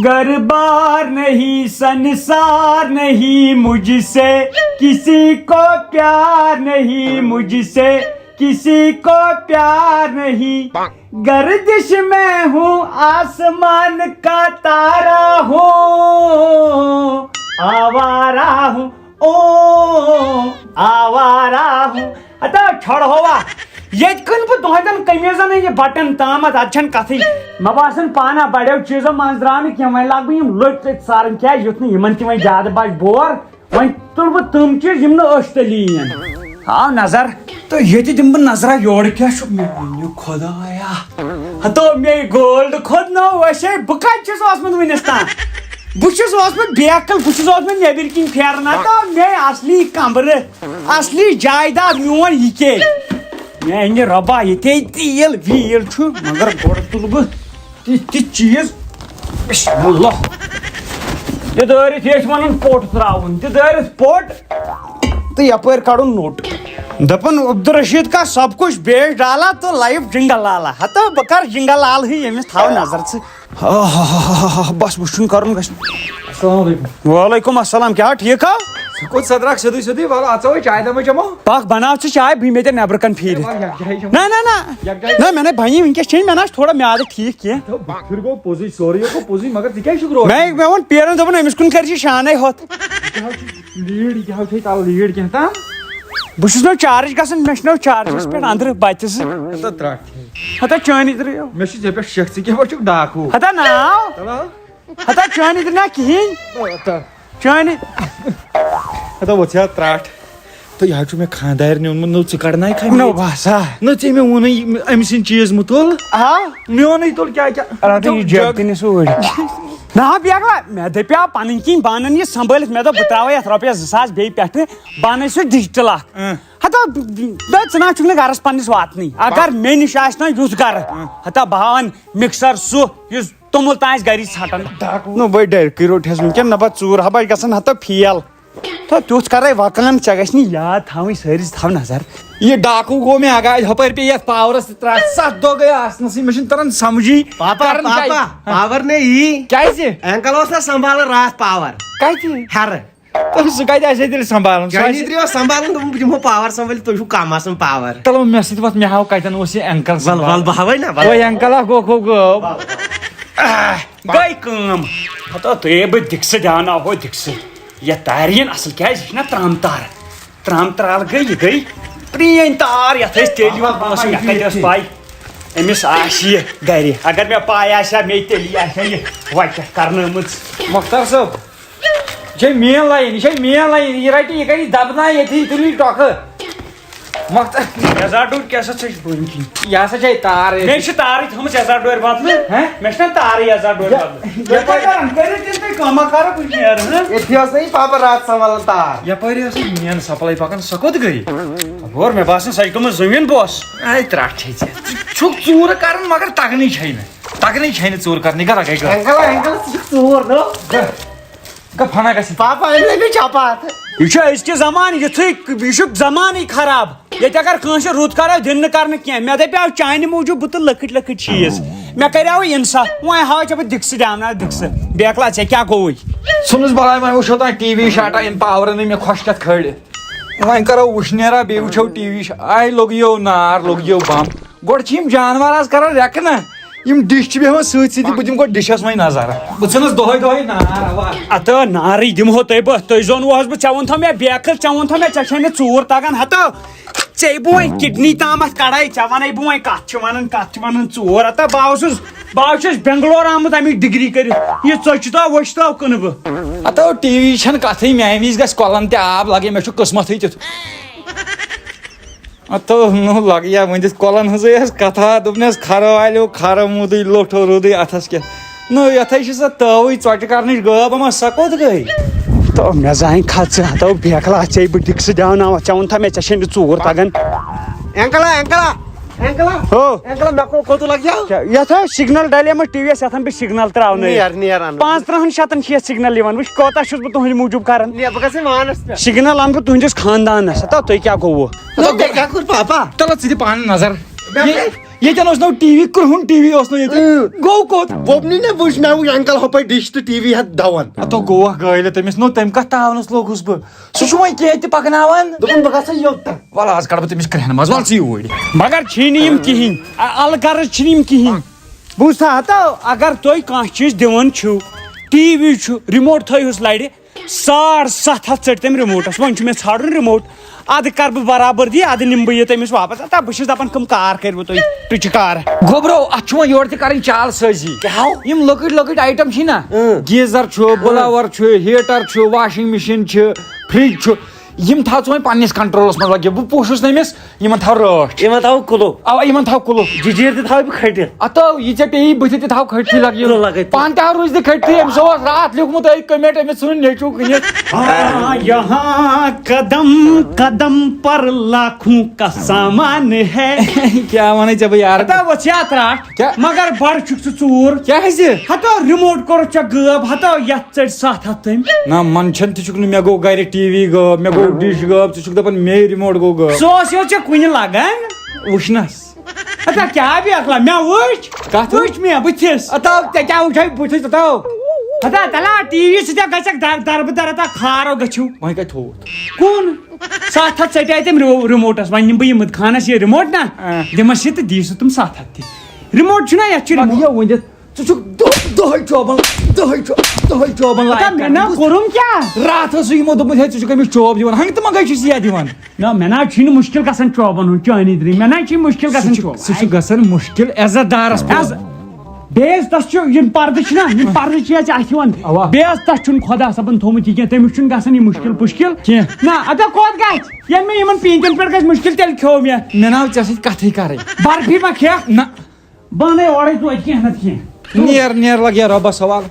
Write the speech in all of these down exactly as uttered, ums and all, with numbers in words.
گھر بار نہیں، سنسار نہیں، مجھ سے کسی کو پیار نہیں، مجھ سے کسی کو پیار نہیں۔ گردش میں ہوں، آسمان کا تارا ہوں، آوارہ ہوں، او آوارہ ہوں۔ ہتا چھڑ ہوا، ییٚتہِ کٕنہٕ بہٕ تُہنٛدٮ۪ن قمیٖضن یہِ بٹن تامتھ، اتھ چھنہٕ کتھٕے۔ مےٚ باسان پانہ بڑیو چیٖزو منٛز درٛاو نہٕ کینٛہہ، وۄنۍ لاگہٕ بہٕ یِم لٔٹۍ لٔٹۍ سارٕنۍ، کیٛازِ یُتھ نہٕ یِمن تہِ وۄنۍ زیادٕ بچہِ بور۔ وۄنۍ تُلہٕ بہٕ تِم چیٖز یِم نہٕ أچھ تلی یِن۔ تھاو نظر۔ تہٕ ییٚتہِ دِمہٕ بہٕ نظرا یورٕ کیٛاہ چھُ۔ میٛانہِ خۄدایا۔ ہتو مے گولڈ کھوٚت نو ویسے، بہٕ کتہِ چھُس اوسمُت وُنِس تام؟ بہٕ چھُس اوسمُت بیکل، بہٕ چھُس اوسمُت نیٚبٕرۍ کِنۍ پھیران۔ ہتو مے اصلی کمرٕ، اصلی جایداد میون یہِ کے۔ میٛانہِ رۄبا، ییٚتے تیٖل ویٖل چھُ، مگر گۄڈٕ تُلہٕ بہٕ تِتھۍ تِتھۍ چیٖز۔ بسم اللہ۔ تہِ دٲرِتھ یہِ چھِ وَنان پوٚٹ ترٛاوُن، تہِ دٲرِتھ پوٚٹ تہٕ یَپٲرۍ کَڑُن نوٚٹ۔ دَپان عبدالرشید کا سب کچھ بیچ ڈالا تو لائف جنگل لالا۔ ہتو بہٕ کَرٕ جنگل لالہٕے ییٚمِس تھاو نظر ژٕ۔ آہاہاہاہا، بس وٕچھُن کَرُن گژھِ۔ السلام علیکم۔ وعلیکم السلام، کیٛاہ ٹھیٖک ہا؟ ژٕ کوٚت سا درٛاکھ سیوٚدُے سیوٚدُے؟ وَلہٕ اَژو وۄنۍ چایہِ دامَے چٮ۪مو۔ پَکھ بَناو ژٕ چاے، بہٕ یِمے ژےٚ نٮ۪برٕ کَنہِ پھیٖرِتھ۔ وَلہٕ یَکجاہٕے چٮ۪مو۔ نہ نہ نہ۔ یَکجاہٕے۔ نہ مےٚ نَے بَنی وٕنکیٚس چیٚنۍ، مےٚ نہ چھُ تھوڑا میٛادٕ ٹھیٖک کینٛہہ۔ تہٕ بہٕ پھِرگوٚو پوٚزُے، سورُے ہو گوٚو پوٚزُے، مگر ژٕ کیٛازِ چھُکھ روزان؟ مےٚ مےٚ ووٚن پیرَن، دوٚپُن أمِس کُن کَر ژٕ شانَے ہوٚت۔ یہِ کیٛاہ حظ چھُ لیٖڈ، یہِ کیٛاہ حظ چھُ تَلہٕ لیٖڈ کینٛہہ تام؟ بہٕ چھُس نہٕ چارٕج گژھان، مےٚ چھُنہٕ چارجَس پٮ۪ٹھ أنٛدرٕ بَتہِ زٕ۔ ہَتہ ترٛٹھ۔ ہَتہ چٲنی ترٛٲیِو۔ مےٚ چھُ ژےٚ پٮ۪ٹھ شک، ژٕ کیٛاہ پٲٹھۍ چھُکھ ڈاکوٗ؟ ہَتہ ناو۔ چلو۔ ہَتہ چٲنی تہِ نہ کِہیٖنۍ۔ ہَتہ۔ چٲنی۔ ہَتہ وۄتھ ژےٚ ترٛٹھ۔ تہٕ یہِ حظ چھُ مےٚ خانٛدارنہِ اوٚنمُت، نٔو ژٕ کَڑناے خٲمی۔ نو باسا۔ نہ ژےٚ مےٚ ووٚنُے أمۍ سٕنٛدۍ چیٖز مُتُل۔ آ؟ میونُے تُل کیٛاہ کیٛاہ۔ رَٹہٕ یہِ جگ تہِ نہِ سۭتۍ۔ نہ بیگلا، مےٚ دَپیٛاو پَنٕنۍ کِنۍ بہٕ اَنَن یہِ سنٛبھٲلِتھ، مےٚ دوٚپ بہٕ ترٛاوَے یَتھ رۄپیَس زٕ ساس بیٚیہِ پٮ۪ٹھٕ، بہٕ اَنَے سُہ ڈِجٹَل اَکھ۔ اۭں۔ ہَتو، دَپ ژٕ نہ حظ چھُکھ نہٕ گَرَس پَنٕنِس واتنٕے۔ اگر مےٚ نِش آسہِ نہ یُتھ گَرٕ، ہَتو بہٕ ہاوَن مِکسَر سُہ یُس توٚمُل تام آسہِ گَری ژھَٹان۔ نو بٔے ڈَرکٕے روٚٹ ہٮ۪س وٕنکٮ۪ن، نہ بہٕ ژوٗر ہا بہٕ گژھن ہَتو فیل۔ تہٕ تیُتھ کَرَے وۄکلَن، ژےٚ گژھِ نہٕ یاد تھاوٕنۍ سٲری، ژٕ تھاو نظر۔ یہِ ڈاکوٗ گوٚو مےٚ اگاے، ہُپٲرۍ پیٚیہِ یَتھ پاورَس تہِ ترٛٹھ، سَتھ دۄہ گٔے آسنَسٕے، مےٚ چھُنہٕ تَران سَمجھی۔ پاپا، کَرُن کیٛاہ؟ پاپا، پاور نے یی۔ کیٛازِ؟ انکل اوس نہ سنبھالان راتھ پاور۔ کَتہِ؟ ہیرٕ۔ تہٕ سُہ کَتہِ آسہِ ہے تیٚلہِ سنبھالُن؟ سُہ چانی آسہِ ترٛیو سنبھالُن، دوٚپُن، بہٕ دِمہو پاور سنبھٲلِتھ، تُہۍ چھِو کم آسان پاور۔ چلو، مےٚ سۭتۍ وَتھ، مےٚ ہاو کَتٮ۪ن اوس یہِ انکل وَل، وَل، سنبھالُن۔ بہٕ ہاوَے نہ، وَل۔ اوے انکل اکھ گوٚو، گوٚو، گوٚو۔ آہ، گٔے کٲم۔ ہتو تُہۍ ہے بہٕ دِکسہٕ دیاوناوہو دِکسہٕ۔ یَتھ تارِ یِن اَصٕل، کیٛازِ یہِ چھِنہ ترٛامہٕ تار۔ ترٛامہٕ ترٛال گٔے، یہِ گٔے پرٛٲنۍ تار، یَتھ ٲسۍ تیٚلہِ یِوان پونٛسہٕ، مےٚ کَتہِ ٲس پَے أمِس آسہِ یہِ گَرِ۔ اگر مےٚ پَے آسہِ ہا، مےٚ تیٚلی آسہِ ہا یہِ وَچَکھ کَرنٲومٕژ۔ مۄختار صٲب، یہِ چھے مین line، یہِ چھے مین line، یہِ رَٹہِ، یہِ کَرِ دَبناے ییٚتھی، یہِ تُلہِ ٹۄکہٕ۔ مۄختار۔ یَزار ڈوٗر کیٛاہ سا ژھٕج بٔنۍ کِنۍ؟ یہِ ہسا چھے تار ییٚتہِ۔ مےٚ چھِ تارٕے تھٲومٕژ یَزار ڈورِ بدلہٕ۔ ہہ؟ مےٚ چھِنہ تارٕے یَزار ڈورِ یہِ بدلہٕ۔ یہِ کیٛاہ کَران؟ کٔرِو تیٚلہِ تُہۍ کٲمہ، کَرو بہٕ نیرٕ، ہہ؟ ییٚتھی ٲس نہ یہِ پاپہٕ راتھ سنبھالان تار۔ یَپٲرۍ ٲس یہِ main supply پَکان، سۄ کوٚت گٔے؟ اور مےٚ باسان، سۄ چھِ گٔمٕژ زٔمیٖن بوس۔ اے ترٛٹھ چھے ژےٚ۔ ژٕ چھُکھ ژوٗرٕ کَران، مگر تَگنٕے چھے نہٕ۔ تَگنٕے چھے نہٕ ژوٗرٕ کَرنٕے، گَرا گٔے گٔے۔ انکل، انکل، ژٕ چھُکھ ژوٗر، نو۔ گہ، گہ فنا گژھِ۔ پاپا، أمۍ لٔج مےٚ چپاتھ۔ یہِ چھُ أزکہِ زمانہٕ یُتھُے، یہِ چھُ زمانٕے خراب۔ ییٚتہِ اگر کٲنٛسہِ رُت کَرو، دِنہٕ نہٕ کَرنہٕ کینٛہہ۔ مےٚ دَپیٛاو چانہِ موٗجوٗب بہٕ تُلہٕ لۄکٕٹۍ لۄکٕٹۍ چیٖز۔ مےٚ کَریٛاو اِنصاف۔ وۄنۍ ہاو ژےٚ بہٕ دِکسہٕ دیٛاوناو دِکسہٕ۔ بیکلا، ژےٚ کیٛاہ گوٚوُے؟ ژھٕنُس بلاے، وۄنۍ وٕچھو تۄہہِ ٹی وی شاٹا، یِم پاورَن نہٕ مےٚ خۄش کَتھ کھٲلِتھ۔ وۄنۍ کَرو وٕشنیرا، بیٚیہِ وٕچھو ٹی وی شا-، آے لوٚگ یو نار، لوٚگ یو بم۔ گۄڈٕ چھِ یِم جانوَر آز کَران رٮ۪کہٕ نہ، یِم ڈِش چھِ بیٚہوان سۭتۍ سۭتۍ، بہٕ دِمہٕ گۄڈٕ ڈِشَس وۄنۍ نظر۔ بہٕ ژھٕنَس دۄہَے دۄہَے نار، اَوا۔ ہتہٕ نارٕے دِمہو تۄہہِ بہٕ، تُہۍ زونوہس بہٕ، ژےٚ ووٚنتھو مےٚ بیکھٕر، ژےٚ ووٚنتھو مےٚ ژےٚ چھے نہٕ ژوٗر تَگان۔ ہتہٕ ژےٚ بہٕ وۄنۍ کِڈنی تامَتھ کَڑَے، ژےٚ وَنَے بہٕ وۄنۍ کَتھ چھِ وَنان، کَتھ چھِ وَنان ژوٗر۔ ہتہٕ بہٕ ہا اوسُس، بہٕ ہا اوسُس بٮ۪نٛگلور آمُت اَمِچ ڈگری کٔرِتھ، یہِ ژۄچہِ تاو وۄچہِ تاو کٕنہٕ بہٕ۔ ہتہٕ ٹی وی چھَنہٕ کَتھٕے، میٛانہِ وِزِ گژھِ کۄلَن تہِ آب لَگٕنۍ، مےٚ چھُ قٕسمَتھٕے تیُتھ۔ اتو نو لگیا ونِس کۄلن ہٕنٛزٕے ٲس کتھا، دوٚپنس، "کھرو آلیو کھرو موٗدُے لوٚٹھو روٗدُے اتھس کٮ۪تھ۔" نو یتھے چھِ سۄ تٲوٕے ژۄچہِ کرنٕچ غٲب، اما سۄ کوٚت گٔے؟ تو مےٚ زانہِ کھژ ژٕ ہتو بیکلا، ژےٚ بہٕ ڈِکسہٕ دیاوناوان، ژےٚ ووٚنتھا مےٚ ژےٚ چھے نہٕ ژوٗر تگان۔ انکلا، انکلا، انکلا، ہو۔ انکلا، مےٚ کو-، کوٚت لگیو؟ کیٛاہ، یتھ ٲس سگنل ڈلیمٕژ ٹی وی یس، یتھ انہٕ بہٕ سگنل تراونٲوِتھ۔ نیر، نیر انہٕ۔ پانٛژترٕہن شتن چھِ یتھ سگنل یِوان، وٕچھ کوتاہ چھُس بہٕ تُہنٛدِ موٗجوٗب کران۔ نیر، بہٕ گژھٕ وانس پٮ۪ٹھ۔ سگنل انہٕ بہٕ تُہنٛدِس خاندانس، ہتا تُہۍ کیٛاہ گوٚوٕ؟ نو، تۄہہِ کیٛاہ کوٚر پاپا؟ تلہٕ ژٕ دِ پانہٕ نظر۔ مےٚ یہِ، کیٛاہ؟ ییٚتٮ۪ن اوس نہٕ ٹی وی، کرٛہُن ٹی وی اوس نہٕ ییٚتہِ۔ اۭں۔ گوٚو کوٚت؟ ووٚنُے نہ، وٕچھ مےٚ وٕچھ انکل ہۄپٲرۍ ڈِش تہٕ ٹی وی ہٮ۪تھ دَوان۔ ہتو گوٚوکھ گٲلِتھ تٔمِس، نوٚو تَمہِ کَتھ تاونَس لوٚگُس بہٕ۔ سُہ چھُ وۄنۍ کینٛہہ تہِ پَکناوان۔ دوٚپُن، "بہٕ گژھٕ یوٚت تام۔" وَلہٕ آز کَڑٕ بہٕ تٔمِس کرٛٮ۪ہن منٛز، وَلہٕ ژٕ یوٗرۍ۔ مگر چھِی نہٕ یِم کِہیٖنۍ، ا-، الغرض چھِنہٕ یِم کِہیٖنۍ۔ بوٗزتھا؟ ہتو، اگر تُہۍ کانٛہہ چیٖز دِوان چھِو، ٹی وی چھُ، رِموٹ تھٲیہُس لَرِ، ساڑ ستھ ہتھ ژٔٹۍ تٔمۍ رِموٹس۔ وۄنۍ چھُ مےٚ ژھانڈُن رِموٹ، ادٕ کرٕ بہٕ برابردی، ادٕ نِمہٕ بہٕ یہِ تٔمِس واپس۔ اتا بہٕ چھُس دپان، کٕم کار کٔرِوٕ تُہۍ، ٹُچہِ کار؟ گوٚبرو، اتھ چھُ وۄنۍ یورٕ تہِ کرٕنۍ چال سٲزی۔ کیٛاہ ہو؟ یِم لۄکٕٹۍ لۄکٕٹۍ آیٹم چھِ نا، اۭں۔ گیٖزر چھُ، اۭں۔ بٕلاور چھُ، ہیٹر چھُ، واشنگ مشین چھِ، فرج چھُ، یِم تھاو ژٕ وۄنۍ پننِس کنٹرولس منٛز۔ لگہِ بہٕ پوشُس نٔمِس، یِمن تھاو رٲچھ۔ یِمن تھاو کُلو۔ اوا، یِمن تھاو کُلو۔ جِجیٖر تہِ تھاو بہٕ کھٔٹِتھ۔ اتو، یہِ ژےٚ پیٚیی بٕتھِ تہِ تھاو کھٔٹتھٕے لگہِ۔ کُلو لگٲوِتھ۔ پانہٕ تہِ ہاو روٗزِ تہِ کھٔٹتھٕے۔ أمِس اوس راتھ لیوٗکھمُت أتھۍ کمٮ۪نٹ، أمِس ژھٕنُن نیٚچوٗ کٕنِتھ۔ ہاں، یہاں قدم قدم پر لاکھوں کا سامان ہے۔ کیٛاہ ونے ژےٚ بہٕ یار؟ ہتا وۄتھ یا ترٛٹھ۔ کیٛاہ؟ مگر بڑٕ چھُکھ ژٕ ژوٗر۔ کیٛازِ؟ ہتو رِموٹ کوٚرُتھ ژےٚ غٲب، ہتو یتھ ژٔٹۍ ستھ ہتھ تٔمۍ۔ نہ، منٛدچھان تہِ چھُکھ نہٕ، مےٚ گوٚو گرِ ٹی وی غٲب، مےٚ گوٚو ڈِش غٲب، ژٕ چھُکھ دپان مے رِموٹ گوٚو غٲب۔ سُہ اوس یو ژےٚ کُنہِ لگان؟ وٕچھنس۔ ہتا کیٛاہ بیکلا، مےٚ وٕچھ۔ کتھ؟ وٕچھ مےٚ بٕتھِس۔ ہتا ژےٚ کیٛاہ وٕچھے بٕتھِس؟ ہتا۔ ہتا تلا ٹی وی سۭتۍ گژھکھ در، دربہٕ در ہتا کھارو گٔژھِو۔ وۄنۍ کتہِ تھووُتھ؟ کُن؟ ستھ ہتھ ژٔٹے تٔمۍ رِمو-، رِموٹس۔ وۄنۍ نِمہٕ بہٕ یِمہٕ خانس یہِ رِموٹ نا، آ۔ دِمس یہِ تہٕ دِیہِ سُہ تِم ستھ ہتھ تہِ۔ رِموٹ چھُنا، یتھ چھُ مگر رِموٹ۔ یہِ ؤنِتھ، ژٕ چھُکھ دۄہ-، دۄہے چوبان، دۄہے چو-، دۄہے چوبان ہتا لایان۔ مےٚ نا کوٚرُم کیٛاہ؟ راتھ ٲسٕے یِمو دوٚپمُت، "ہے، ژٕ چھُکھ أمِس چوب دِوان، ہنٛگہٕ تہٕ منٛگے چھُس یہِ دِوان۔" نہ، مےٚ نا چھُے نہٕ مُشکِل گژھان چوبن ہُنٛد، چٲنی درٕنۍ۔ مےٚ نا چھُے مُشکِل سُہ گژھان چھُ، چوب۔ سُہ چھُ گژھان مُشکِل عزت دارس پٮ۪ٹھ۔ عز-، بیٚیہِ یُس تس چھُ، یِم پردٕ چھِنا، یِم پردٕ چھِ اَسہِ اَتھِ یِوان۔ اوا۔ بیٚیہِ حظ تس چھُنہٕ خۄدا صٲبن تھوٚومُت یہِ کینٛہہ، تٔمِس چھُنہٕ گژھان یہِ مُشکِل پُشکِل۔ کینٛہہ۔ نہ، ادا کوٚت گژھِ؟ ییٚلہِ مےٚ یِمن پیٖنتٮ۪ن پٮ۪ٹھ گژھِ مُشکِل، تیٚلہِ کھیوٚو مےٚ۔ مےٚ نا چھِ ژےٚ سۭتۍ کتھٕے کرٕنۍ۔ برفی ما کھیٚکھ؟ نہ۔ بہٕ اَنَے اورَے توتہِ کینٛہہ نَتہٕ کینٛہہ۔ نیر، نیر لگ یا رۄبَس حوالہٕ۔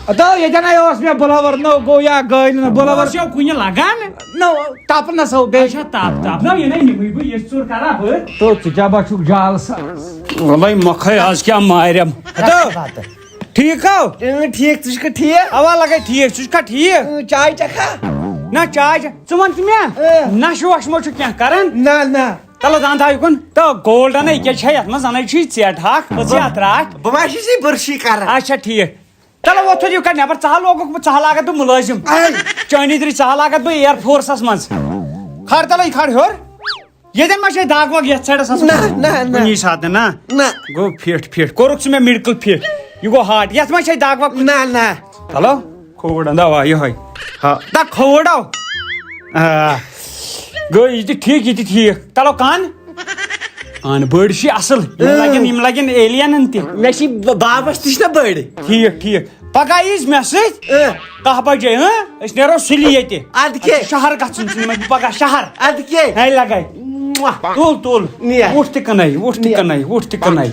اَدٕ ییٚتٮ۪ن ہے اوس مےٚ بُلاوَر، نو گوٚو یا گٲلۍ نہٕ بُلاوَر۔ اوس یو کُنہِ لگان؟ نو، تَپنَس ہو بیٚیہِ۔ اچھا، تَپ، تَپ۔ نو، یہِ نَے نِمٕے بہٕ، یہِ ژوٚر کَرا بہٕ؟ تو ژٕ کیٛاہ بَچُکھ جال سا؟ وَلَے مۄکھَے، آز کیٛاہ مارٮ۪م۔ ہَتو، ٹھیٖک ہو؟ اۭں، ٹھیٖک، ژٕ چھُکھا ٹھیٖک؟ اَوا لَگَے ٹھیٖک، ژٕ چھُکھا ٹھیٖک؟ اۭں، چاے چَکھا؟ نہ، چاے چَ-، ژٕ وَن ژٕ مےٚ، اۭں۔ نَشہٕ وَشہٕ ما چھُکھ کینٛہہ کَران؟ نہ، نہ۔ تَلہٕ دَنٛد تھاو یُکُن۔ تہٕ گولڈَن ہے کیٛاہ چھےٚ یَتھ منٛز؟ زَنَے چھُے ژیٹ ہاکھ، ژٕ یَتھ راتھ۔ بہٕ ما چھُس یہِ بُرشی کران؟ اچھا، ٹھیٖک۔ تَلہٕ وۄتھ تھوٚد یُکَن نٮ۪بر، ژٕ ہا لوگُکھ، ژٕ ہا لاگَتھ بہٕ مُلٲزِم۔ اَے۔ چٲنی درٕے ژٕ ہا لاگَتھ بہٕ اِیر فورسَس منٛز۔ کھار تَلَے، کھار ہیوٚر۔ ییٚتٮ۪ن ما چھے دَگ وَگ یَتھ سایڈَس آسان؟ نہ، نہ، نہ۔ کُنی ساتہٕ نہ۔ نہ۔ گوٚو فِٹ، فِٹ۔ کوٚرُکھ ژٕ مےٚ میڈیکل فِٹ۔ یہِ گوٚو ہارٹ۔ یَتھ ما چھے دَگ وَگ؟ نہ، نہ۔ چلو۔ کھووُر انداو آ یِہوٚے۔ ہا، دا کھووُر آو۔ آ۔ گوٚو یہِ تہِ ٹھیٖک، یہِ تہِ ٹھیٖک۔ تَلو کَن۔ اَن بٔڑۍ چھِ اَصٕل۔ یِم اۭں۔ لَگن، یِم لَگن ایلینَن تہِ۔ مےٚ چھِ ب-، بابَس تہِ چھِنہ بٔڑۍ۔ ٹھیٖک، ٹھیٖک۔ پَگاہ ییٖزِ مےٚ سۭتۍ۔ اۭں۔ کَہہ بَجے، ہہ؟ أسۍ نیرو سُلی ییٚتہِ۔ اَدٕ کیٛاہ؟ شہر گژھُن چھُ مےٚ پَگاہ شہر۔ اَدٕ کیٛاہ؟ ہے لَگَے۔ مۄہ۔ تُل، تُل۔ نیر۔ وُٹھ تہِ کٕنَے، وُٹھ تہِ نیر۔ کٕنَے، وُٹھ تہِ کٕنَے۔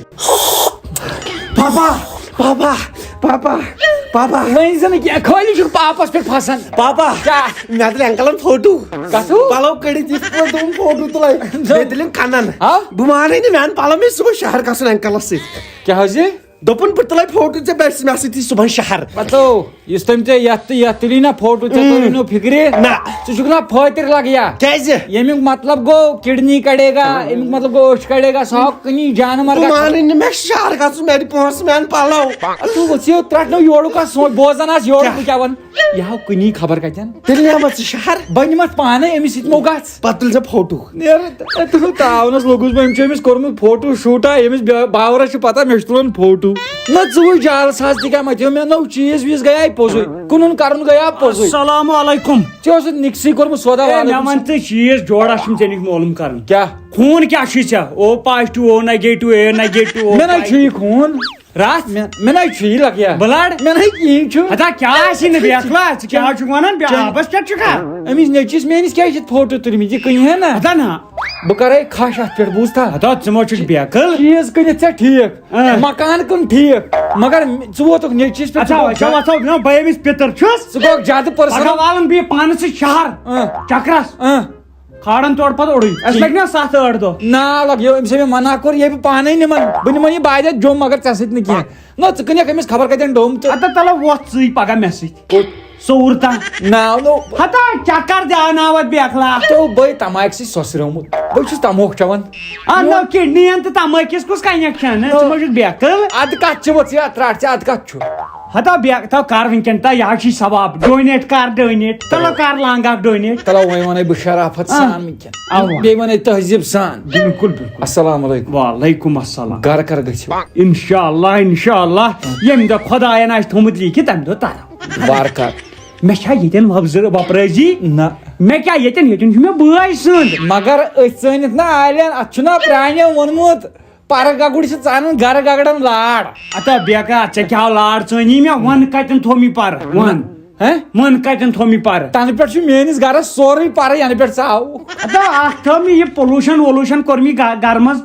پاپا، پاپا، پاپا، پاپا۔ وۄنۍ زَن کیٛاہ، خٲلی چھُکھ پاپَس پٮ۪ٹھ پھسان۔ پاپا، کیٛاہ؟ مےٚ تُلۍ انکلن فوٹو۔ کَتھٕ؟ پَلو کٔڑِتھ یِتھ پٲٹھۍ دوٚپُن فوٹو تُلَے۔ دوٚپ- بیٚیہِ تُلِم کَنَن۔ ہا؟ بہٕ مانَے نہٕ، مےٚ اَن پَلو، مےٚ چھُ صُبحَس شہر گژھُن انکلَس سۭتۍ۔ کیٛاہ حظ یہِ؟ دوٚپُن بہٕ تُلَے فوٹو ژےٚ، بہٕ آسہِ مےٚ سۭتی صُبحَن شہر۔ مطلب، یُس تٔمۍ ژےٚ یَتھ تہٕ یَتھ تُلی نہ فوٹو، ژےٚ اۭں۔ توٚرُے نہٕ فِکرِ؟ نہ۔ ژٕ چھُکھ نہ فٲطر لگیا؟ کیٛازِ؟ ییٚمیُک مطلب گوٚو کِڈنی کڑے گا، اَمیُک مطلب گوٚو أچھ کڑے گا، سُہ ہاو کُنی جانور بہٕ گژھِ۔ مانٕے نہٕ، مےٚ چھِ شہر گژھُن، مےٚ دِ پونٛسہٕ، مےٚ اَن پَلو۔ تہٕ وٕژھِو ترٛٹھ نہٕ یورُک آس سونٛچ، بوزان آس یورُک کیٛاہ؟ بہٕ کیٛاہ وَنہٕ۔ یہِ ہاو کُنی خبر کَتٮ۪ن۔ تیٚلہِ نِمَتھ ژٕ شہر۔ بہٕ نِمَتھ پانَے أمِس سۭتۍ مو گژھ۔ پَتہٕ تُلۍ زِ فوٹو۔ نیر، تہٕ تاونس لوٚگُس بہٕ، أمۍ چھُ أمِس کوٚرمُت فوٹو شوٗٹا، أمِس بے-، باورس چھُ پتہ مےٚ چھُ تُلان فوٹو۔ نہ ژٕ وٕچھ جالس حظ تہِ کیٛاہ متیو مےٚ، نو چیٖز ویٖز گٔیے پوٚزُے، کٕنُن کرُن گٔیو پوٚزُے۔ السلام علیکم۔ ژےٚ اوسُتھ نِکسٕے کوٚرمُت سودا اے، وادا مےٚ أمِس۔ وَن ژٕ چیٖز جوڑا چھُم ژےٚ نِش معلوم کرُن۔ کیٛاہ؟ خوٗن کیٛاہ چھُے ژےٚ؟ O positive, O negative, A negative, O مےٚ نہ پازٹِو۔ چھُ یہِ خوٗن۔ رَژھ؟ مےٚ، مےٚ نَے چھُ یہِ لَگیا۔ بٕلَڈ؟ مےٚ نَے کِہیٖنۍ چھُ۔ ہتا کیٛاہ آسی نہٕ بیکلا؟ ژٕ کیٛاہ چھُکھ وَنان؟ بے-، چل۔ آبَس پٮ۪ٹھ چھُکھا؟ أمِس نیٚچوِس میٛٲنِس کیٛازِ چھِ فوٹو تُلمٕتۍ؟ یہِ کٕنہِ ہے نہ۔ ہتا نہ۔ بہٕ کَرَے کھَش اَتھ پٮ۪ٹھ، بوٗزتھا؟ ہتا ژٕ ما چھُکھ بیکٕل؟ چیٖز کٕنِتھ ژےٚ ٹھیٖک، اۭں۔ مکان کٕن ٹھیٖک، مگر ژٕ ووتُکھ نیٚچوِس پٮ۪ٹھ، ژٕ اَژھا، گوٚکھ اَژھا، زیادٕ، اَژھا، نہ، بہٕ أمِس پِتٕر چھُس۔ ژٕ گوٚکھ زیادٕ پٔرسَنل۔ پَگاہ والَن بہٕ یہِ پانَس سۭتۍ شہر، اۭں۔ چکرَس۔ اۭں۔ کھالن تورٕ پتہٕ اوٚڑُے۔ اَسہِ لگہِ نا ستھ ٲٹھ دۄہ؟ نا لگ، یہِ أمِس ہے مےٚ منع کوٚر، یہِ ہے بہٕ پانے نِمن۔ بہٕ نِمن یہِ باید جوٚم، مگر ژےٚ سۭتۍ نہٕ کینٛہہ۔ نہ، ژٕ کٕنکھ أمِس خبر کتٮ۪ن ڈوٚم تہٕ۔ اَدٕ تَلہٕ وۄتھ ژٕے پگاہ مےٚ سۭتۍ۔ کوٚت؟ ژوٚوُر تام۔ ناو نو۔ ہتا چکر دیاوناوت بیکلا۔ تو بے تماکہِ سۭتۍ سۄسریومُت۔ بے چھُس تموکھ چٮ۪وان۔ آ، نو کڈنی ین تہٕ تماکِس کُس کنیکشن؟ نو۔ ژٕ ما چھُکھ بیکل؟ ادٕ کتھ چھِ وۄژھ یا ترٛٹھ ژےٚ، ادٕ کتھ چھُ؟ ہتا بیک، تو کر وٕنکیٚن، تا یہِ حظ چھُے ثواب۔ ڈونیٹ کر، ڈونیٹ۔ تلو کر لانگ اکھ ڈونیٹ۔ تلو وۄنۍ ونے بہٕ شرافت آ۔ سان وٕنکیٚن۔ اوا۔ بیٚیہِ ونے تہذیٖب سان۔ بِلکُل، بِلکُل۔ السلام علیکم۔ وعلیکم السلام۔ گرٕ کر گٔژھِو؟ انشاءاللہ، انشاءاللہ۔ ییٚمہِ دۄہ خۄدایَن آسہِ تھوٚمُت لیٖکھِتھ، تَمہِ دۄہ تَرو۔ وارٕ کار۔ مےٚ چھا ییٚتٮ۪ن وۄپزٕ-، وۄپرٲزی؟ نہ۔ مےٚ کیٛاہ ییٚتٮ۪ن؟ ییٚتٮ۪ن چھُ مےٚ بٲے سُنٛد۔ مگر أتھۍ ژٲنِتھ نہ آلٮ۪ن، اَتھ چھُنہ پرٛانٮ۪ن ووٚنمُت، پَرٕ گگُر چھِ ژانان گرٕ گگڑن لار۔ اَتا بیکار، ژےٚ کیٛاہ لار ژٲنی مےٚ؟ وَن کَتٮ۪ن تھوٚو مےٚ پَرٕ؟ وَن۔ ہہ؟ وَن کَتٮ۪ن تھوٚو مےٚ پَرٕ؟ تَنہٕ پٮ۪ٹھ چھُ میٛٲنِس گرس سورُے پَرٕ، یَنہٕ پٮ۪ٹھ ژٕ آوُکھ۔ اَدا اَکھ تھٲو مےٚ یہِ pollution وولوٗشن کوٚر مےٚ گا-، گرٕ منٛز۔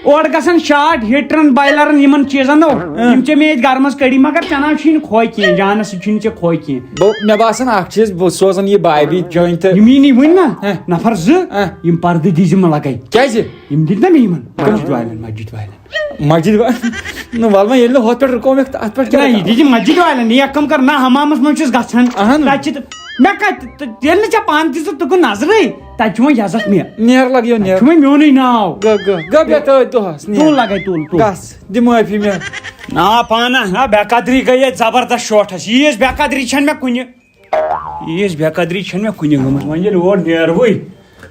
اورٕ گژھان شاٹ ہیٖٹرن، بایلرن، یِمن چیٖزن نو۔ اۭں۔ یِم چھِ مےٚ ییٚتہِ گرٕ منٛز کٔڑی، مگر ژےٚ نہ چھُے نہٕ کھوے کینٛہہ، جانس سۭتۍ چھُے نہٕ ژےٚ کھوے کینٛہہ۔ بہٕ، مےٚ باسان اَکھ چیٖز، بہٕ سوزن یہِ بابی جٲنۍ تہٕ یِم یی نہٕ وٕنۍ نہ، ہہ۔ نفر زٕ، ہہ۔ یِم پردٕ دیٖزِ مہ لگے۔ کیٛازِ؟ یِم دِتۍ نہ مےٚ یِمن، مسجد والٮ۪ن، مسجد والٮ۪ن۔ مسجد وا-، نہ، وَلہٕ وۄنۍ ییٚلہِ نہٕ ہۄتھ پٮ۪ٹھ رُکو مےٚ، اَتھ پٮ۪ٹھ کیٛاہ نہ، رُکاو؟ یہِ دِژ مسجد والٮ۪ن، یہِ کَم کَر نہ، حمامَس منٛز چھُس گژھان۔ اَہَن۔ تَتہِ چھِ تہٕ، مےٚ کَتہِ، تہٕ ییٚلہِ نہٕ ژےٚ پانہٕ تہِ ژٕ تُکُن نظرٕے، تَتہِ چھُ وۄنۍ عزت مےٚ۔ نیر لَگیو نیر۔ چھُ وۄنۍ میونُے ناو۔ گہ، گہ، گہ، بیٚہہ تٔتھۍ دۄہَس، نیر۔ تُل لَگَے، تُل، تُل۔ گژھ، دِ معٲفی مےٚ۔ نا، پانہ، نا، بے قدری گٔیے زبردست شوٹھس۔ ییٖژ بے قدری چھَنہٕ مےٚ کُنہِ۔ ییٖژ بے قدری چھَنہٕ مےٚ کُنہِ گٔمٕژ۔ وۄنۍ ییٚلہِ اور نیرہوے،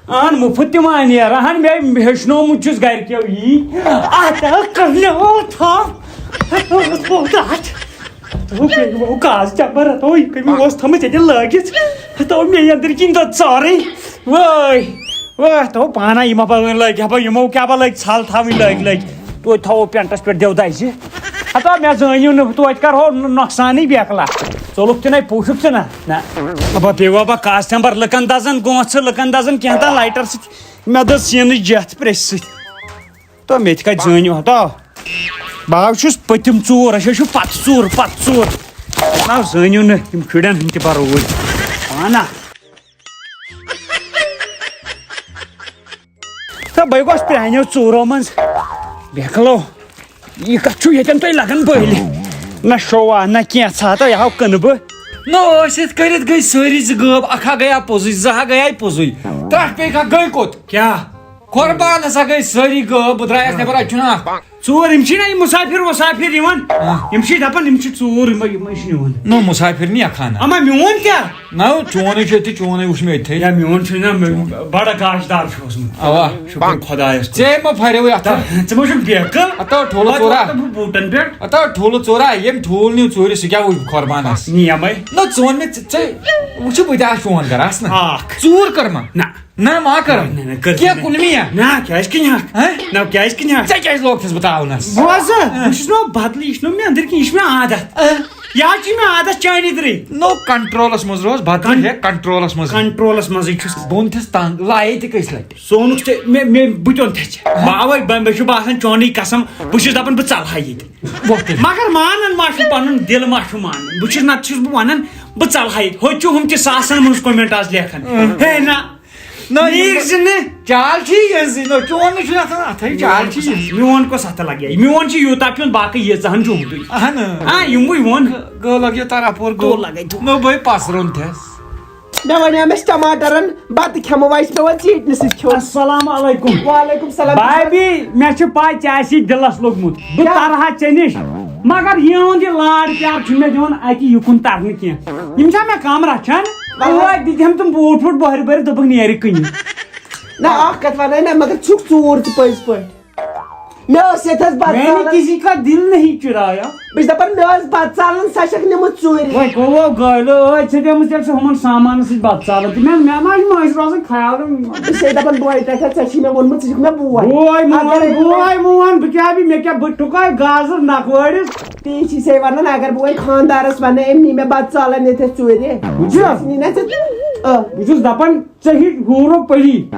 اہن مُفت تہِ ما نیر؟ اہن مےٚ ہیٚچھنومُت چھُس گرِکیو یی۔ اتھ ہا کٔر مےٚ تھپھ۔ اتھ اوس بہت اتھ۔ ہتو کٔمۍ وو کاز چمبر، ہتو یہِ کٔمۍ اوس تھٲمٕژ ییٚتہِ لٲگِتھ۔ ہتو مےٚ أنٛدرۍ کِنۍ دۄد سورُے۔ وٲے، وٲے، ہتو پانہ یِمو بہٕ وۄنۍ لٲگۍ ہا بہٕ یِمو کیٛاہ بہٕ لٲگۍ ژھل تھاوٕنۍ لٲگۍ لٲگۍ۔ توتہِ تھاوو پینٹس پٮ۪ٹھ دٮ۪و دَزِ۔ ہتا مےٚ زٲنِو نہٕ، توتہِ کرہو نۄ-، نۄقصانٕے بیکلا۔ ژوٚلُکھ تہِ نَے پوٗشُکھ تہِ نہ۔ نہ۔ ابا پیٚیہِ وۄنۍ بہٕ کاسٹمبر لُکن دَزن گونٛژھ، لُکن دَزن کینٛہہ تام لایٹر سۭتۍ۔ مےٚ دٔز سیٖنٕچ جَتھ پرٛیٚسہِ سۭتۍ۔ تو مےٚ تہِ کَتہِ زٲنِو ہتا۔ بہٕ حظ چھُس پٔتِم ژوٗر، أسۍ حظ چھِ پتہٕ ژوٗر، پتہٕ ژوٗر۔ نہ زٲنِو نہٕ، یِم شُرٮ۪ن ہٕنٛدۍ تہِ بَرو وٲلۍ۔ پانہ۔ تہٕ بہٕ گوس پرٛانیو ژوٗرو منٛز۔ بیکلو، یہِ کتھ چھُ ییٚتٮ۪ن تۄہہِ لگان بٔلۍ؟ نہ شووا، نہ کینٛژھا، تہٕ یہِ ہاو کٕنہٕ بہٕ۔ نہ ٲسِتھ کٔرِتھ گٔے سٲری زٕ غٲب، اکھ ہا گٔیا پوٚزُے، زٕ ہا گٔیے پوٚزُے۔ ترٛٹھ پیٚیہِ کھا گٔے کوٚت؟ کیٛاہ؟ قربان ہسا گٔے سٲری غٲب، بہٕ درٛایس نٮ۪بر، اتہِ چھُنہٕ اکھ۔ ژور، یِم چھِی نہ یِم مُسافِر وُسافِر یِوان، آ۔ یِم چھِی دپان یِم چھِ ژوٗر، یِمے، یِمے چھِ نِوان۔ نو مُسافِر نی اکھانا۔ اما میون کیٛاہ؟ نو چونُے چھُ أتھی، چونُے وُچھ مےٚ أتھے۔ یا میون چھُ نہ، مےٚ بڑٕ گاش دار چھُ اوسمُت۔ اوا۔ شُکر خۄدایس کُن۔ ژےٚ ما پھریوٕے اتھ؟ تا-، ژٕ ما چھُکھ بیکل؟ ہتا ٹھوٗلہٕ پتہٕ ژورا۔ واتہٕ بہٕ بوٗٹن پٮ۪ٹھ۔ ہتا ٹھوٗلہٕ ژورا، ییٚمۍ ٹھوٗل نیوٗ ژوٗرِ، سُہ کیٛاہ وُچھ قۄربانس؟ نی یمے۔ نہ ژٕ وَن مےٚ، ژٕ، ژٕ وُچھِ بہٕ تہِ آسہٕ چون گرٕ، آس نہ؟ اکھ۔ ژوٗر کٔرما؟ نہ۔ نہ، ما کٔرٕم۔ نہ، نہ، کٔر کینٛہہ نہٕ۔ کُنہِ مِیا؟ نہ، کیٛازِ کِنۍ ہا؟ ہہ؟ نہ، کیٛازِ کِنۍ ہا؟ ژےٚ کیٛازِ لوگتھس بہٕ تاونس؟ بوزٕ، ہہ؟ بہٕ چھُس نہٕ بدلٕے، یہِ چھُنہٕ مےٚ أنٛدٕرۍ کِنۍ، یہِ چھُ مےٚ عادت۔ ہہ؟ یہِ حظ چھُ مےٚ عادت چانہِ اندرٕے۔ نو، کنٹرولس منٛز روز، بدل کن-، ہے، کنٹرولس منٛز۔ کنٹرولس منٛزٕے چھُس۔ بہٕ ووٚنتھس تنگ، لایے تہِ کٔژِ لٹہِ۔ سونُکھ ژےٚ، مےٚ، مےٚ، بہٕ تہِ اوٚنتھے ژےٚ۔ ہہ؟ باوے، بہٕ، مےٚ چھُ باسان چونُے قسم، بہٕ چھُس دپان بہٕ ژلہٕ ہا ییٚتہِ۔ وۄتھ تیٚلہِ۔ مگر مانان ما چھُ، پنُن دِل ما چھُ مانان؟ بہٕ چھُس، نتہٕ چھُس بہٕ ونان بہٕ ژلہٕ ہا ییٚتہِ۔ ہوٚتہِ چھُ ہُم تہِ ساسن منٛز comment آز لیکھان۔ اۭں۔ ہے نہ۔ نہ، یِم نیٖرۍ زِ نہٕ۔ چال چھِ یہِ زِ، نہ، چون نہٕ چھُنہٕ آسان اَتھَے، چال چھِ یہِ۔ میون کۄس اَتھٕ لَگہِ؟ میون چھُ یوٗتاہ پیوٚن، باقٕے ییٖژاہ ہن چھُ ہُمتُے۔ اہن۔ آ، یِموٕے ووٚن۔ گوٚو لَگہِ یہِ تَران پوٗرٕ، گوٚو۔ گوٚو لَگے تھوٚد۔ نو بھاے پَسرُن تھٮ۪س۔ مےٚ وَنیٛاو مےٚ چھِ ٹماٹرَن بَتہٕ کھٮ۪مو، وۄنۍ چھِ پٮ۪وان ژیٖٹنہِ سۭتۍ کھیوٚن۔ السلام علیکم۔ وعلیکم السلام۔ بھابی، مےٚ چھِ پَے ژےٚ آسی دِلَس لوٚگمُت۔ بہٕ کیٛاہ؟ تَرٕ ہا ژےٚ نِش۔ مگر یِہُنٛد یہِ لاڈ پیار چھُنہٕ مےٚ دِوان اَتہِ یُکُن تَرنہٕ کینٛہہ۔ یِم چھا مےٚ کَم رَچھان؟ وَلہٕ حظ۔ اوے دِتِم تِم بوٗٹھ ووٗٹھ بۄہرِ بۄہرِ، دوٚپُکھ نیر یہِ کٕنہِ۔ نہ، اَکھ کَتھ وَنَے نہ، مگر چھُکھ ژوٗر ژٕ پٔزۍ پٲٹھۍ۔ مےٚ ٲس ییٚتہِ حظ بَتہٕ میٛانہِ ژالَن۔ کسی کا دل نہیں چرایا۔ بہٕ چھُس دَپان، مےٚ ٲس بَتہٕ ژالَن، سۄ چھَکھ نِمٕژ ژوٗرِ۔ وۄنۍ گوٚو گٲلۍ، ٲدۍ چھِ گٔمٕژ تیٚلہِ سُہ ہُمَن سامانَس سۭتۍ بَتہٕ ژالَن تہِ۔ مےٚ، مےٚ ما آسہِ مٔنٛزۍ روزان خیال۔ بہٕ چھُسَے دَپان، بوے، تَتہِ حظ، ژےٚ چھی مےٚ ووٚنمُت، ژٕ چھُکھ مےٚ بوے۔ بوے مون، اَگَرے بوے مون، بہٕ کیٛاہ بیٚیہِ، مےٚ کیٛاہ، بہٕ ٹُکاے گازٕر نَکھٕ وٲرِس۔ تی چھِسَے وَنان، اگر بہٕ وۄنۍ خانٛدارَس وَنہٕ، أمۍ نی مےٚ بَتہٕ ژالَن ییٚتہِ ژوٗرِ۔ بوٗزتھا؟ نی نہ ژےٚ، آ۔ بہٕ چھُس دَپان، ژےٚ ہِوۍ حوٗرو پٔری،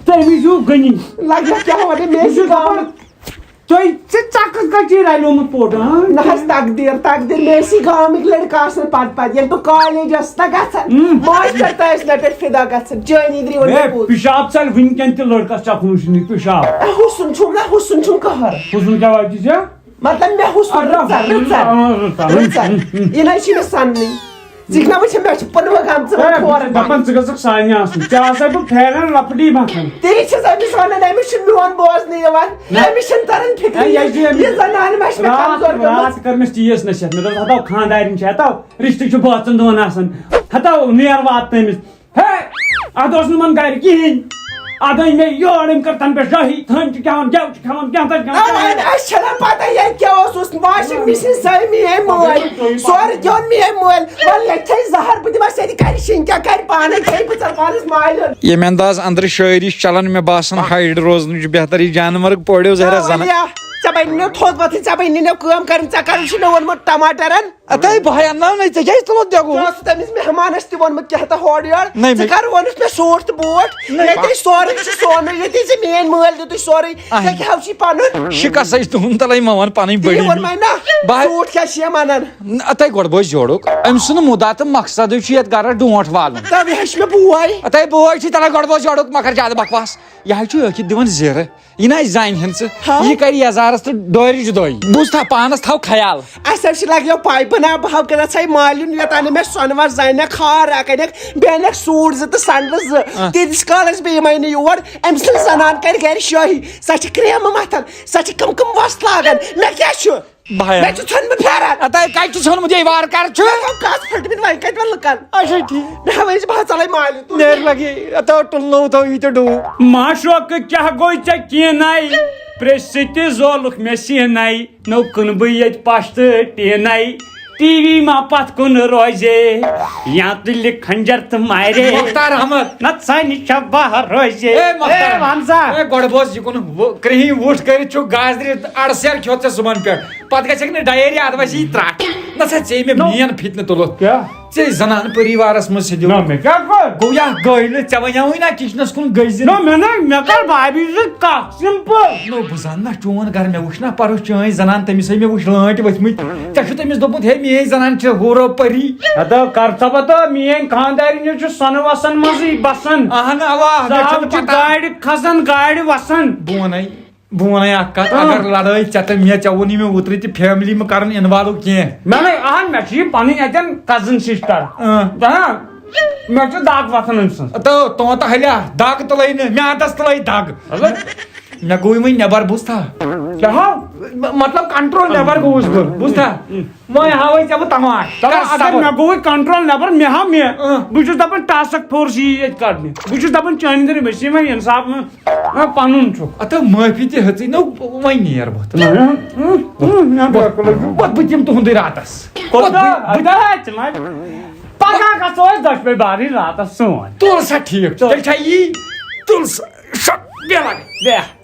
تہٕ أمِس ہیوٗ غنی۔ لَگہِ کیٛاہ وَنہٕ، مےٚ بہٕ چھُس چھِ دَپان، گامُک۔ تُہۍ، ژےٚ، ژےٚ کَتہِ، کَتہِ چھُے رَلیومُت پوٹہٕ، ہاں؟ نہ حظ، تقدیٖر، تقدیٖر، مےٚ ٲسی گامٕکۍ لٔڑکہٕ آسان پَتہٕ پَتہٕ۔ ییٚلہِ بہٕ کالیج ٲسٕس نہ گژھان، ہُم۔ ماسٹر تہِ ٲسۍ مےٚ پٮ۪ٹھ فِدا گژھان۔ چٲنی درٛیٖوَن ہے، مےٚ پوٚز۔ پِشاب ژَلہِ وٕنکٮ۪ن تہِ لٔڑکَس، ژےٚ کُنُے چھُنہٕ پِشاب۔ اے، حُسُن چھُم نہ، حُسُن چھُم قہر۔ حُسُن کیٛاہ وَتہِ ژےٚ؟ مطلب، مےٚ حُسُن اَدٕ رٕژَر، رٕژَر، آ، رٕژَر، رٕژَر۔ رٕژَر۔ یہِ نہ حظ چھِ مےٚ سَننٕے۔ ژٕ چھکھ نا وٕچھان، مےٚ چھِ پٕنوٕ گٔمژٕ وۄنۍ کھورن۔ دَپان ژٕ گٔژھکھ سانہِ آسٕنۍ، ژےٚ آسَے بہٕ پھیران لۄکٹی مۄکٹی۔ تی چھَس أمِس وَنان، أمِس چھُنہٕ میون بوزنٕے یِوان، نہ۔ أمِس چھُنہٕ تَران فِکرِ، ہے، یہِ چھِ أمِس یہِ زَنان ما چھِ مےٚ راتھ، کمزور گٔمٕژ۔ راتھ کٔر مےٚ تیٖژ نصیحت، مےٚ دوٚپ، ہتاو خانٛدارِنۍ چھِ، ہتاو رِشتہٕ چھُ بٲژَن دۄن آسان، ہتاو نیر واتنٲومٕژ۔ ہے، اتھ اوس نہٕ یِمن گرِ کِہیٖنۍ۔ اتھ أنۍ مےٚ یور، أمۍ کٔر تنہٕ پٮ۪ٹھ شٲہی، تھٔنۍ چھِ کھٮ۪وان، گٮ۪و چھِ کھٮ۪وان، کینٛہہ تہِ چھِ کھٮ۪وان۔ اَوَے، اَسہِ چھَنہٕ پَتہ ییٚتہِ کیٛاہ اوس، اوس واشنگ مِشیٖن سٲمی أمۍ مٲلۍ، سورُے دیُن مےٚ أمۍ مٲلۍ۔ وَلہٕ ییٚتہِ تھٲے زَہر، بہٕ دِمَس ییٚتہِ گرِ شِنۍ، کیٛاہ کَرِ پانَے، کھیٚیہِ بہٕ ژَلہٕ پانَس مالیُن۔ ییٚمہِ انداز اندرٕ شٲعری چھِ چلان، مےٚ باسان ہایِڈ روزنٕے چھُ بہتر۔ یہِ جانوَرُک پٲڑیو زہرا زَنہٕ۔ ژےٚ بَنہِ نہٕ تھوٚد وۄتھٕنۍ، ژےٚ بَنہِ نہٕ کٲم کَرٕنۍ، ژےٚ کَرُن چھُ مےٚ ووٚنمُت ٹماٹرَن۔ اتے بہٕ ہا اَنناو نَے، ژےٚ کیٛازِ تُلُتھ دٮ۪گُل؟ ژٕ اوسُتھ تٔمِس مہمانَس تہِ ووٚنمُت کینٛہہ تہٕ ہورٕ یورٕ۔ نَے، ژٕ مےٚ کَر ووٚنُتھ مےٚ سوٗٹ تہٕ بوٗٹ؟ نَے۔ ییٚتے سورُے چھُ سونُے، ییٚتے ژےٚ میٛٲنۍ مٲلۍ دیُتُے سورُے، اَہَن۔ ژےٚ کیٛاہ ہاو چھُے پَنُن؟ شِکَس ہے چھِ تُہُنٛد تَلَے مَوان پَنٕنۍ تی بٔڑی۔ ووٚنمَے نا، بہٕ ہا سوٗٹ کیٛاہ چھِ یِم اَنان؟ نہ، اتے گۄڈٕ بوز یورُک، أمۍ سُنٛد مُدا تہٕ مقصدٕے چھُ یَتھ گَرَس ڈونٛٹھ والُن۔ تَوے ہیٚچھ مےٚ بوے۔ اتے بوے چھُے تَلَے گۄڈٕ بوز یورُک، مۄکھر زیادٕ بکواس۔ یہِ حظ چھُ أکِس دِوان زِرٕ۔ یہِ نہ آسہِ زَنہِ ہٕنٛز ژٕ۔ ہاں۔ یہِ کَرِ یَزارَس تہٕ ڈورِچ دۄے۔ بوٗزتھا، پانَس تھاو خیال۔ اَسہِ حظ چھِ لَگیو پایپہٕ نا، بہٕ ہاو کَران ژھاے مالیُن یَتھ اَنہٕ مےٚ سۄنہٕ وَس زَنہِ کھار اَکھ اَنٮ۪کھ، بیٚیہِ اَنٮ۪کھ سوٗٹ زٕ تہٕ سَنڈلہٕ زٕ۔ آ۔ تیٖتِس کالَس بیٚیہِ یِمَے نہٕ یور، أمۍ سٕنٛز زَنان کَرِ گَرِ شٲہی۔ سۄ چھِ کرٛیمہٕ مَتھان، سۄ چھِ کٕم کٕم وَس لاگان۔ مےٚ کیٛاہ چھُ؟ بہٕ ہا مےٚ چھُ ژھیوٚنمُت پھیران۔ اَتھ ہَے کَتہِ چھُ ژھیوٚنمُت یہِ وارٕ کارٕ چھُ؟ مےٚ گوٚو کَس پھٔٹمٕتۍ وۄنۍ کَتہِ وَنہٕ لُکَن؟ اچھا، ٹھیٖک۔ مےٚ ہا وٕچھ بہٕ ہا ژَلَے مالیُن۔ نیرِ لَگہِ، اَتھ ہا ٹُلنوو تھو یہِ تہِ ڈوٗ۔ معشوقہٕ کیٛاہ گوٚو ژےٚ کینٛہہ نَے؟ پرٛژھ تہِ زولُکھ مےٚ سیٖنَے۔ نو کٕنہٕ بہٕ ییٚتہِ پَش تہٕ ٹیٖنَے۔ ٹی وی ما پَتھ کُن روزے، یا تُلہِ خنجر تہٕ مارے۔ مختار احمد۔ نہ ژَنہِ چھا بہر روزے۔ اے مختار اے احمد۔ وَن سا۔ اے گۄڈٕ بوز یہِ کُن، وُ-، کرٛہِنۍ وُٹھ کٔرِتھ چھُ گازرِ اَڑٕ سیر کھیوٚت ژےٚ صُبحن پٮ۪ٹھ۔ پَتہٕ گژھکھ نہٕ ڈایریا، اَدٕ وَسہِ یہِ ترٛٹھ۔ نہ سا، ژےٚ مےٚ نو۔ مین فِتنہٕ تُلُتھ۔ کیٛاہ؟ ژےٚ زنان پریوارس منٛز سیٚدیو۔ نہ، مےٚ کیٛاہ کوٚر؟ گوٚو یا گٔے نہٕ، ژےٚ وَنیٛاوُے نا کِچنس کُن گٔژھۍ زِ نہ، نہٕ۔ مےٚ نہ، مےٚ کٔر بھابھی سۭتۍ کتھ، simple۔ نو، بہٕ زانہٕ نا چون گرٕ، مےٚ وٕچھ نا پرُس چٲنۍ زنان، تٔمِس ہے مےٚ وٕچھ لٲنٛٹۍ ؤتھمٕتۍ۔ ژےٚ چھُ تٔمِس دوٚپمُت، ہے، میٛٲنۍ زنان چھِ حورو پری۔ ہتو کر ژٕ پتہ، میٛٲنۍ خانٛدارِنۍ چھِ سۄنہٕ وسن منٛزٕے بسان۔ اہن، اوا، مےٚ صاحب چھُنہٕ چھِ پتہ۔ گاڑِ کھسان، گاڑِ وسان۔ بہٕ وَنے، بہٕ وَنے اَکھ کَتھ، اۭں۔ اگر لڑٲے ژےٚ تہٕ مےٚ، ژےٚ ووٚنُے مےٚ اوترٕ تہِ family مہٕ کَرُن involve کینٛہہ۔ مےٚ نَے، اہن، مےٚ چھِ یہِ پَنٕنۍ اَتٮ۪ن cousin sister۔ اۭں۔ ہاں، مےٚ چھِ دَگ وۄتھان أمۍ سٕنٛز۔ تہٕ تونٛتہٕ ہَلیا، دَگ تُلٲے نہٕ، میٛادَس تُلٲے دَگ۔ مطلب؟ مےٚ گوٚو وۄنۍ نٮ۪بَر، بوٗزتھا؟ کیٛاہ ہا؟ م-، مطلب control نٮ۪بَر گوٚوُس بہٕ، بوٗزتھا؟ وۄنۍ ہاوَے ژےٚ بہٕ تماش۔ دَپان کر اگر صبر۔ مےٚ گوٚو وۄنۍ control نٮ۪بَر، مےٚ ہاو مےٚ۔ اۭں۔ بہٕ چھُس دَپان ٹاسک فورس یی ییٚتہِ کَڑنہِ۔ بہٕ چھُس دَپان چانہِ دٔرۍ مےٚ چھِ یِوان اِنصاف منٛز۔ نہ، پَنُن چھُکھ۔ اَتھ معٲفی تہِ ہیٚژٕے نہ، وۄنۍ نیر بہٕ۔ نہ، نہ، نہ، نہ، نہ، بہٕ ہٮ۪کہٕ نہٕ۔ وۄتھ بہٕ دِمہٕ تُہُنٛدُے راتَس۔ کوٗتاہ؟ وۄتھ بہٕ، بہٕ، اَتھ ہا ژٕ ما۔ پَگاہ گژھو أسۍ دۄشوَے بارٕنۍ راتَس سون۔ تُل سا ٹھیٖک چھُ۔ تُل۔ تیٚلہِ چھا یی؟ تُل سا۔ شۄ-، بیٚہہ لَگے۔ بیٚہہ۔